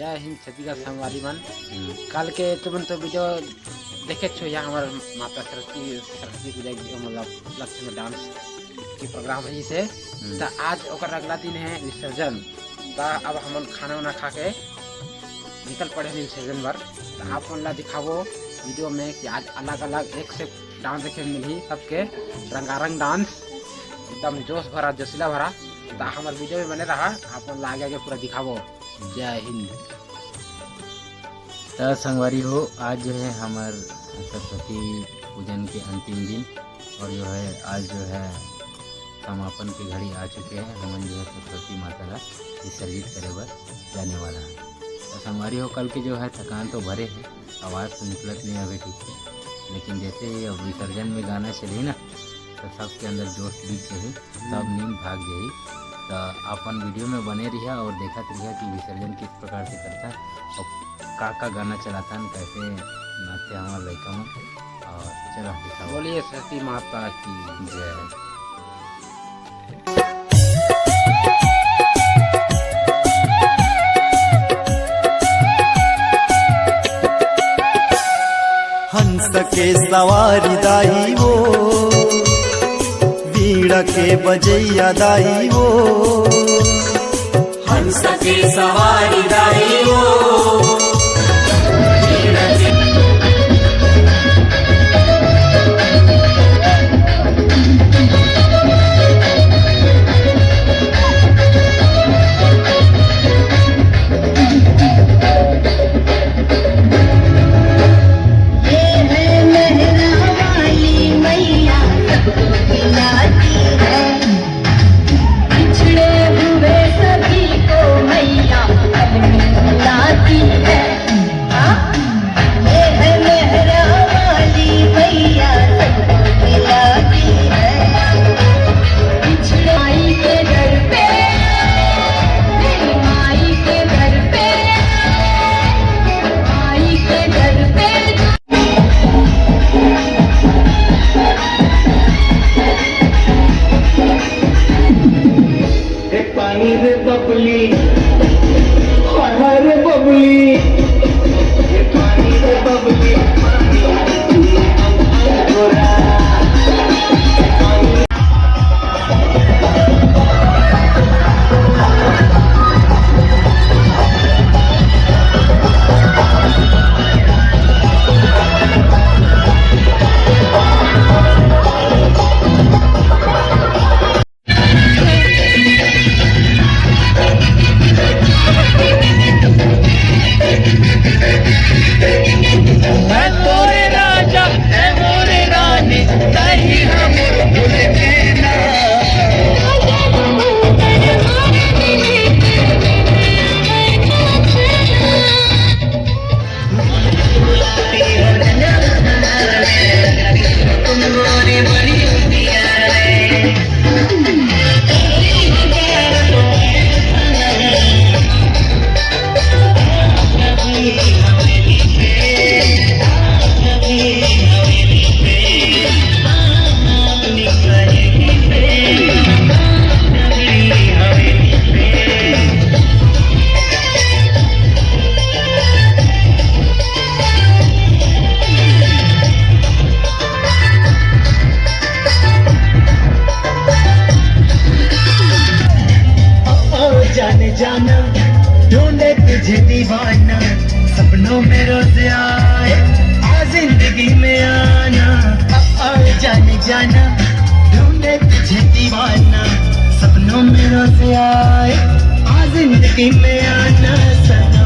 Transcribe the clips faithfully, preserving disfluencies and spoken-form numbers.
जय हिंद छत्तीसगढ़ संगवारी मन। हम्म। कल के तुमन तो वीडियो देखे छो, यहाँ हमार माता सरस्वती, सरस्वती पूजा के मतलब उपलक्ष्य में डांस के प्रोग्राम है इसे। हम्म। तो आज ओकर अगला दिन है विसर्जन। तो अब हमन खाना वाना खा के निकल पड़े हैं विसर्जन बर। तो हम्म। आप मन ला दिखाबो वीडियो में कि आज अलग अलग एक से डांस देखे मिलही, सबके रंगारंग डांस, एकदम जोश भरा, जोशीला भरा। तो हमारे वीडियो में बने रहा, आप मन ला आगे आगे पूरा दिखाबो। जय हिंद। त संगवारी हो, आज जो है हमर सरस्वती पूजन के अंतिम दिन और जो है आज जो है समापन के घड़ी आ चुके हैं। हमन जो है सरस्वती माता ला विसर्जित करे बर जाने वाला है। तो संगवारी हो, कल के जो है थकान तो भरे है, आवाज़ तो निकलत नहीं अभी ठीक से, लेकिन जैसे ही अब विसर्जन में गाना चलही ना, तो सबके अंदर जोश दिख जाही, सब नींद भाग जाही। तो अपन वीडियो में बने रहिया और देखत रहिया कि विसर्जन किस प्रकार से करता है और का का गाना चलाता है, कैसे नाचते हमारे लड़का में। और चलो दिखाओ। बोलिए सरस्वती माता की जय। हंस के सवारी दाई वो, वीणा के बजैया दाई वो। हंस के सवारी दाई वो। ये है मेहरा वाली मैया, सबको खिलाती है। पिछड़े हुए सभी को मैया अब मिलाती है। हाँ? ये है मेहरा वाली मैया, सबको खिलाती है। पिछड़े माई के दर पे, मेरी माई के दर पे, माई के दर पे। ए पानी रे बबली, हाय हाय रे बबली, ए पानी रे बबली, पानी, अंग अंग गोरा। ओ जाने जाना, ढूंढे तुझे दीवाना, सपनों में रोज आए, आ जिंदगी में आना। ओ जाने जाना, ढूंढे तुझे दीवाना, सपनों में रोज आए, आ जिंदगी में आना सनम।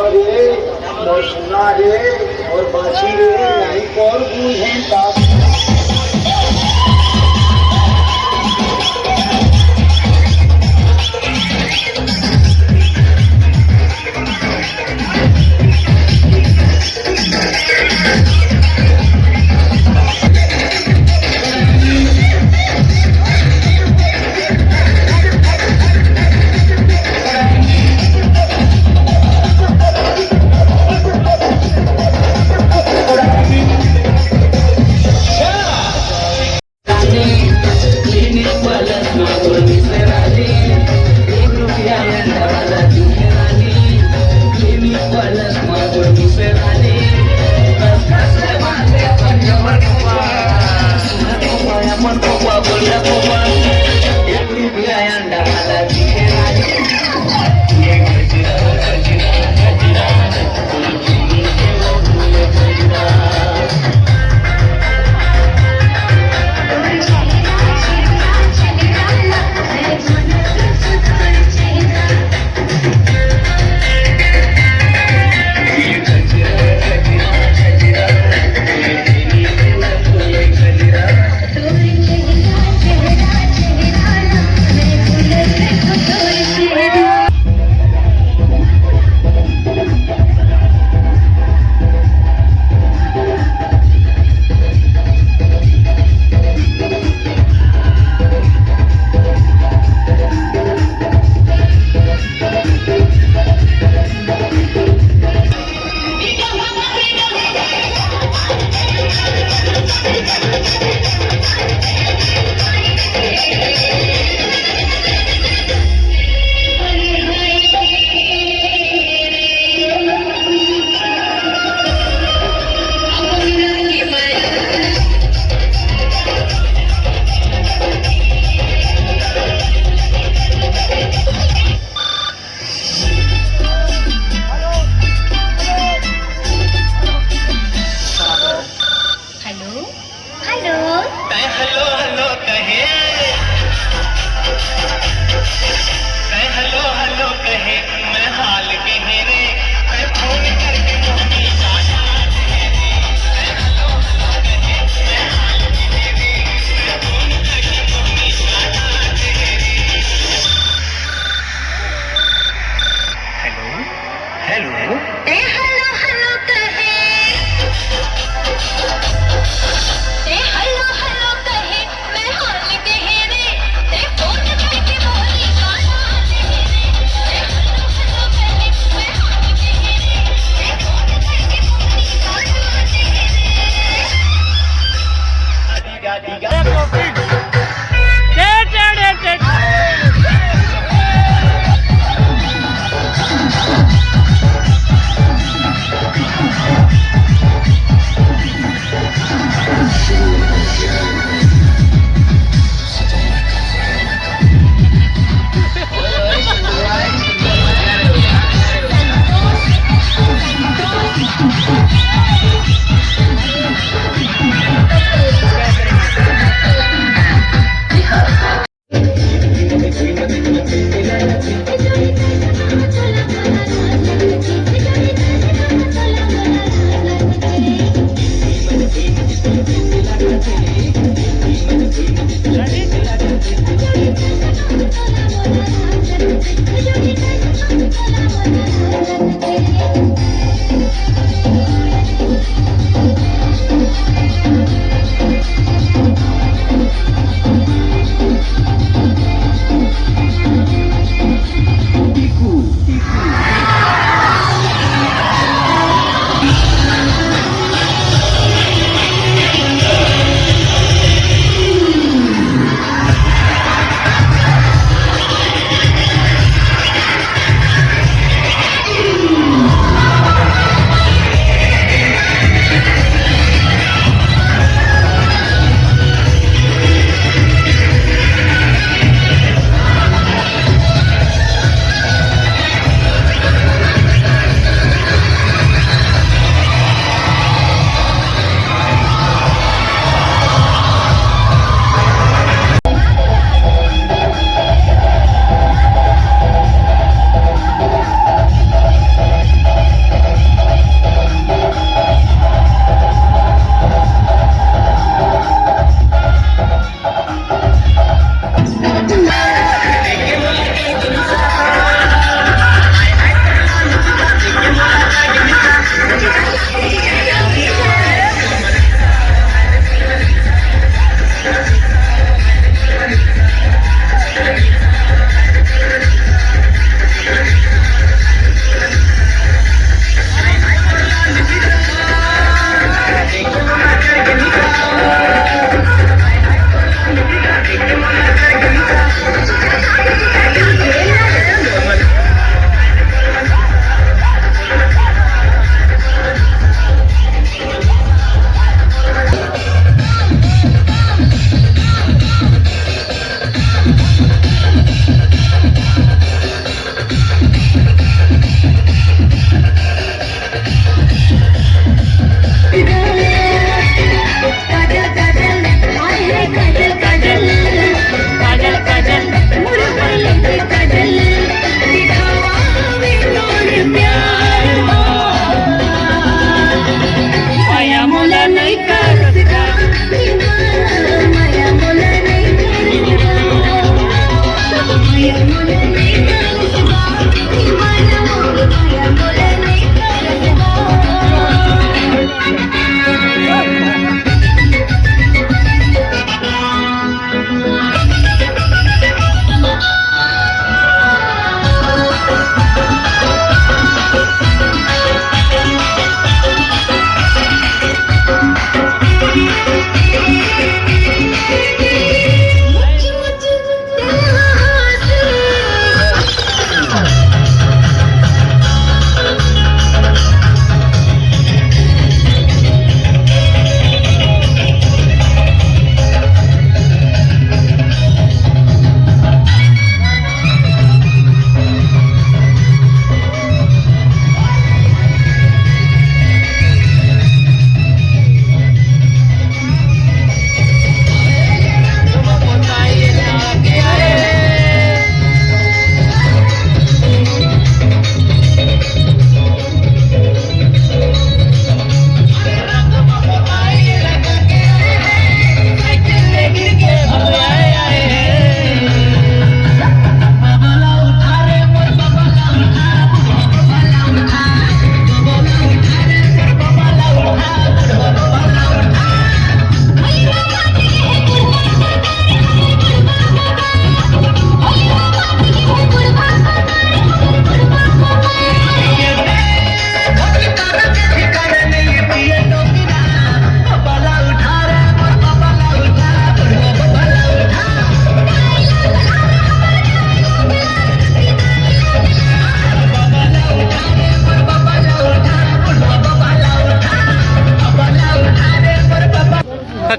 रे, मोर सुना रे, मोर बाछी रे, नहीं तोर बूझें का।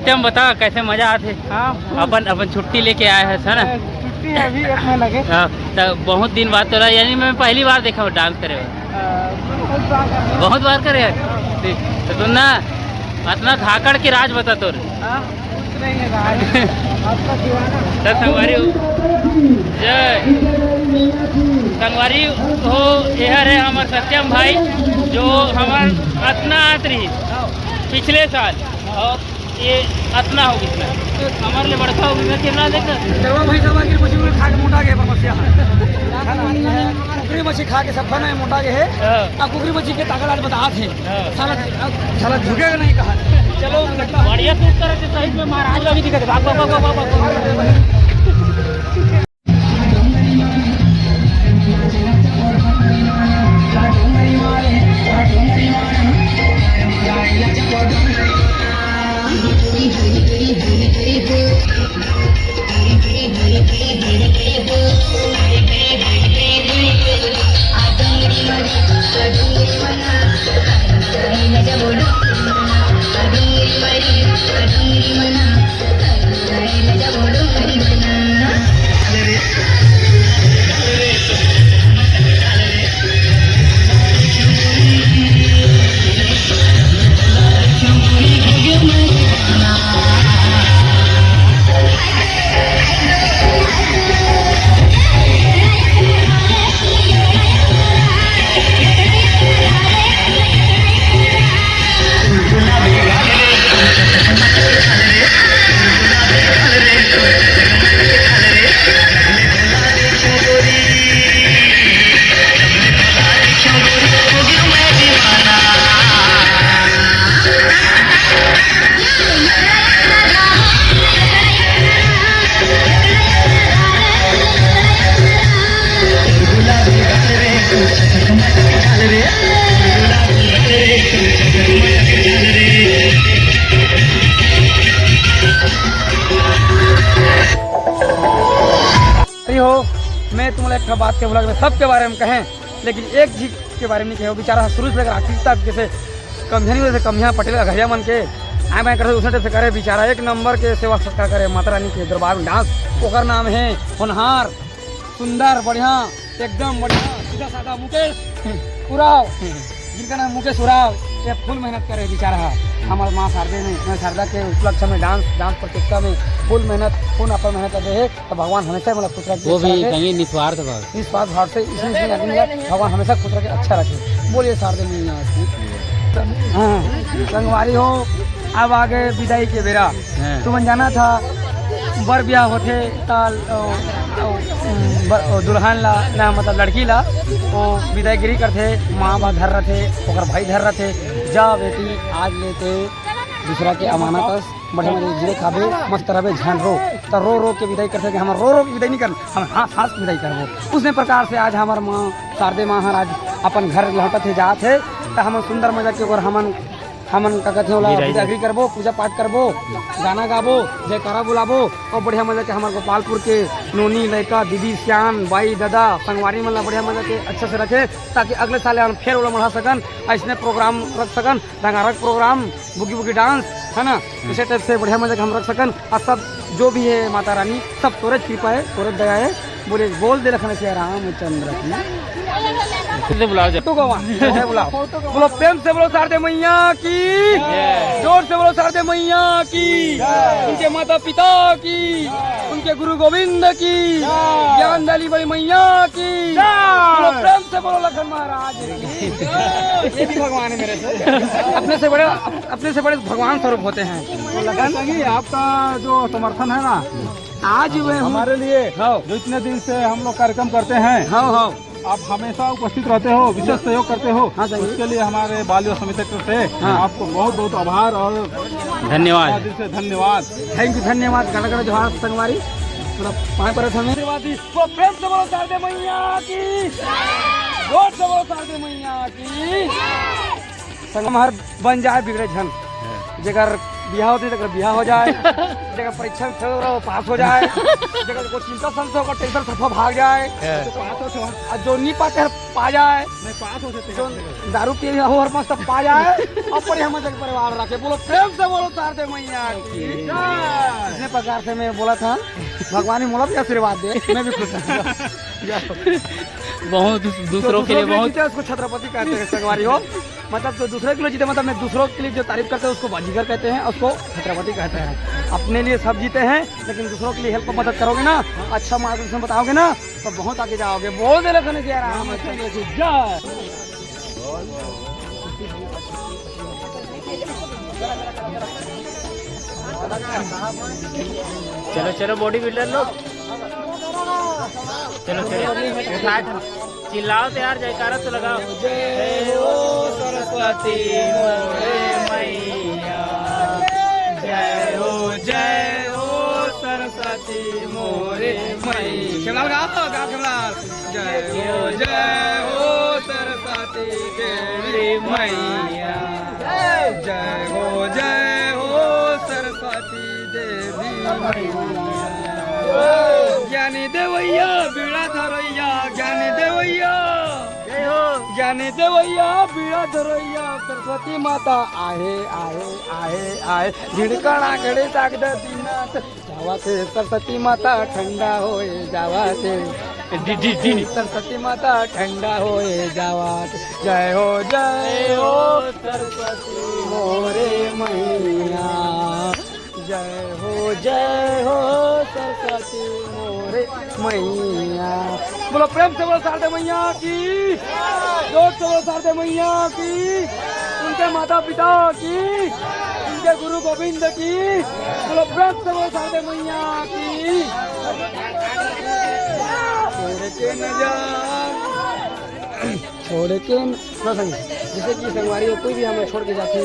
तुम बता, कैसे मजा आथे? हाँ। अपन, अपन छुट्टी लेके आए हस, है ना? छुट्टी है अभी एक महीना के। हाँ, तो बहुत दिन बाद तोला, यानी मैं पहली बार देखा हूँ डांस करे हुए। बहुत बार करे है। ठीक, तो सुन ना, अपना धाकड़ के राज बता तोर। हाँ, कुछ नहीं है भाई। आपका दीवाना। तो संगवारी हो, जय। संगवारी हो, ये हरे हमर सत्यम भाई, जो हमर अतना आत रही पिछले साल, और ये अतना हो गया, हमारे लिए बड़का हो गया। कितना देखा? चलो भाई, सब आखिर कुछ भी खा के मोटा गया, पर मछलियाँ। कुकरी मछली खा के सब खाना है, मोटा गया है। हाँ। अब कुकरी मछली के ताकत आज बता थे। हाँ। साला, साला झुकेगा नहीं कहा। चलो, बढ़िया सूट करे थे, सही में महाराज अभी दिखा दे। भाग, भाग, भाग। अरे हो, मैं तुमला एक ठा बात के भुला के सबके बारे में कहें, लेकिन एक झी के बारे में नहीं कहे। वो बेचारा शुरू से लेकर आखिर तक जैसे कम्हिया नहीं होते, कम्हिया पटेल अघरिया मन के आए बाएं करते, उसने type से करे बेचारा, एक नंबर के सेवा सत्कार करे माता रानी के दरबार में डांस। ओकर नाम है होनहार, सुंदर, बढ़िया, एकदम बढ़िया, सीधा साधा मुकेश उरांव, जिनका नाम मुकेश उरांव, ये फुल मेहनत करे बेचारा है। हमारे माँ शारदे में, मैं शारदा के उपलक्ष्य में डांस, डांस प्रतियोगिता में फुल मेहनत, फुल अपन मेहनत कर रहे हैं। तो भगवान हमेशा मतलब खुश रखे, वो भी कहीं निस्वार्थ भाव। निस्वार्थ भाव से इसी, इसी आदमी का भगवान हमेशा खुश रखे, अच्छा रखे। बोलिए शारदे मैया की। हाँ, संगवारी हो, अब आगे विदाई के बेरा। हाँ। तुमन जाना था, बर ब्याह होथे ता, ओ, ओ, बर-, ओ, दुल्हन ला, ना, मतलब लड़की ला, वो विदाईगिरी करथे, माँ बा धर रथे, ओकर भाई धर रथे, जा बेटी, आज ले ते दूसरा के अमानत अस, बढ़िया मजे जीवे खाबे, मस्त रहबे, झन रो। त रो रो के विदाई करथे कि हमर रो रो के विदाई नहीं करना, हम हाँस हाँस के विदाई करबो। उसने प्रकार से आज हमर माँ, शारदे माँ हर आज अपन घर लौटत हे, जात हे, त हमन सुंदर मजा के ओकर हमन, हमन का कहथे ओला, विदाई। विदाई करबो, पूजा पाठ करबो, गाना गाबो, जयकारा बुलाबो और बढ़िया मजा के हमर गोपालपुर के नोनी, लइका, दीदी, सियान, बाई, दादा, संगवारी मन ला बढ़िया मजा के अच्छा से रखे, ताकि अगले साल हम फेर ओला मढ़ा सकन, ऐसने प्रोग्राम रख सकन, रंगारंग प्रोग्राम, बुगी बुगी डांस, है ना? हम्म। इसे टाइप से बढ़िया मजा के हम रख सकन। और सब जो भी है माता रानी, सब तोरे कृपा है, तोरे दया है। बोले, बोल दे लखन सिया रामचंद्र की। फिर से बुलाओ जब। तो गवा, है बुलाओ। बोलो, प्रेम से बोलो शारदे मैया की। जय। जोर से बोलो शारदे मैया की। जय। उनके माता पिता की, जय। उनके गुरु गोविंद की, जय। ज्ञान वाली बड़ी मैया की। जय। बोलो, प्रेम से बोलो लखन महाराज की। ये भी भगवान है मेरे से। अपने से बड़े, अप-, अपने से बड़े भगवान स्वरूप होते हैं। तो लखन जी, आपका जो समर्थन है ना, आज वह हमारे लिए, हाँ। जो इतने दिन से हम लोग कार्यक्रम करते हैं, हाँ, हाँ। आप हमेशा उपस्थित रहते हो, विशेष सहयोग करते हो, हाँ, सही। उसके लिए हमारे बाल विवाह समिति की तरफ से, हाँ। आपको बहुत बहुत आभार और धन्यवाद। दिल से धन्यवाद। Thank you, धन्यवाद। गड़ा गड़ा जोहार संगवारी, थोड़ा पाँय परत हमें। आशीर्वाद दी। तो प्रेम से बोलो शारदे मैया की, जोर से बोलो शारदे मैया की। संगम हर बन जाए बिगड़े झन, जेकर बिहाव होथे, तेकर बिहाव हो जाए, जेकर परीक्षा में फेल हो रहा, वो पास हो जाए, जेकर को चिंता संशय होकर टेंशन सफा भाग जाए, हाँ। तो पास हो जाए। और जो नहीं पाते हैं, पा जाए। नहीं, पास हो सकते जो हैं। दारू पी रहा हो, हर मस्त पा जाए, और पर हम जग परिवार रखे। बोलो, प्रेम से बोलो, शारदे मैया की जय। इतने प्रकार से मैं बोला था, भगवान ही मोला भी आशीर्वाद दे, मैं भी खुश हूँ। बहुत तो दूसरों के लिए दूसरों के लिए बहुत जीते, उसको छत्रपति कहते हैं, संगवारी हो। मतलब, जो दूसरे के लिए जीते, मतलब, मैं दूसरों के लिए जो तारीफ करते हैं, उसको बाजीगर कहते हैं, उसको छत्रपति कहते हैं। अपने लिए सब जीते हैं, लेकिन दूसरों के लिए हेल्प, मदद करोगे ना, अच्छा मार्गदर्शन बताओगे ना, तो बहुत आगे जाओगे। बोल दे लखन जय राम। चलो, चलो, बॉडी बिल्डर लोग, चलो, चलो, उठाए थे। चिल्लाओ तो यार, जयकारा तो लगाओ। जय हो सरस्वती मोरे मैया, जय हो, जय हो सरस्वती मोरे मैया। खेमलाल गाओ, गाओ खेमलाल। जय हो, जय हो सरस्वती देवी मैया, जय हो, जय हो सरस्वती देवी मैया। ज्ञानी देवैया, बीड़ा धरैया, ज्ञानी देवैया, जय हो। ज्ञानी देवैया, बीड़ा धरैया, सरस्वती माता आहे, आहे, आहे, आहे। झिड़कणा घड़ी ताक दे दीनाथ, जावत हे सरस्वती माता ठंडा होए जावत हे। D, D, D. सरस्वती माता ठंडा होए जावत। जय हो, जय हो सरस्वती मोरे मैया। जय हो, जय हो सरस्वती मोरे मैया। बोलो, प्रेम से बोलो शारदे मैया की, जोर से बोलो शारदे मैया की, उनके माता पिता की, उनके गुरु गोविंद की। बोलो, प्रेम से बोलो शारदे मैया की। छोड़ के न जा, छोड़ के न, सुनो संगी, जैसे कि संगवारी हो, कोई भी हमें छोड़ के जाथे,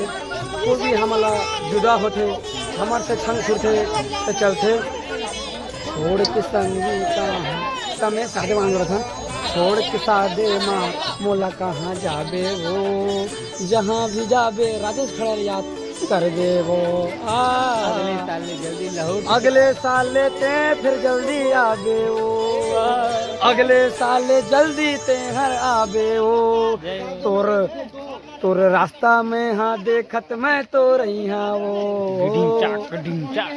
कोई भी हमला जुदा होथे, हमर से छंग छुड़थे, तो चलथे। छोड़ के संगी कहाँ, तमे शारदे माँ बोला था, छोड़ के शारदे माँ मोला कहाँ जाबे वो, जहाँ भी जाबे राजेश खड़र याद करबे वो। आ। अगले साल ले जल्दी लहुट। अगले साल ले ते फिर जल्दी आबे वो। आ। अगले साल ले जल्दी ते हर आबे वो। जय हो। तोर, तोर रास्ता में हाँ देखत मैं तो रही हाँ वो। डिंग चाक, डिंग चाक।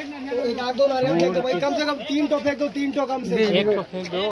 एक आध दो नारे फेंक दो भाई, कम से कम तीन ठो फेंक दो, तीन ठो कम से। एक ठो फेंक दो।